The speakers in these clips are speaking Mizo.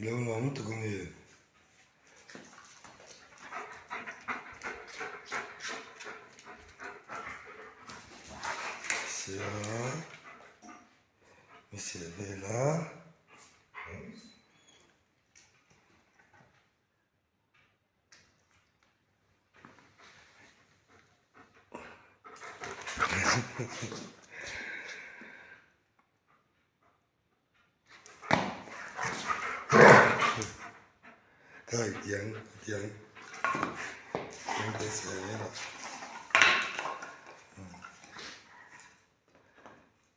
Lo nuam lutuk a ni. Sia mi seh vel a. Kai tiang tiang tiang te se la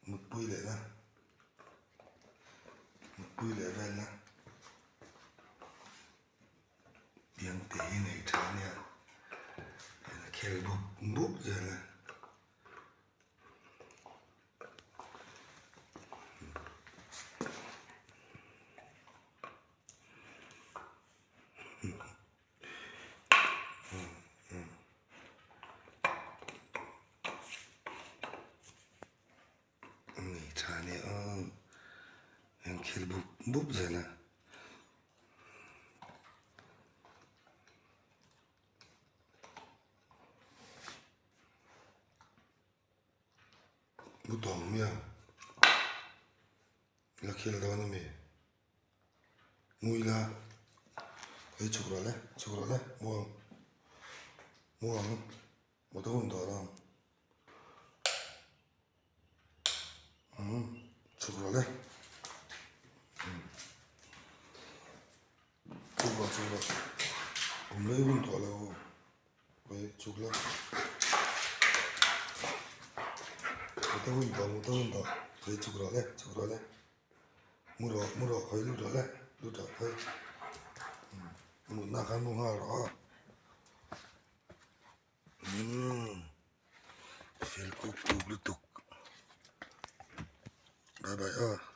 mutpui leh la mutpui leh vel la tiang te hi nei tha ania a khel bawk bawk zel a. Nei tha ania aw an khel bup bup zel a. Mu tawng hmiang la khel dawn a mi ngui la hei chhuk rawh le chhuk rawh le mu ang mu ang mu ta hun tawh lo ang umm chhuk rawh le chhuk rawh chhuk rawh awm rei hun tawh lo. Chhuk la muta hun tawh muta hun tawh khawi chhuk rawh le chhuk rawh le mu rawh mu rawh khawi lut rawh le lut rawh khawi mutna khan mu nghal rawh a umm fel kuk kuk lutuk bye bye aw.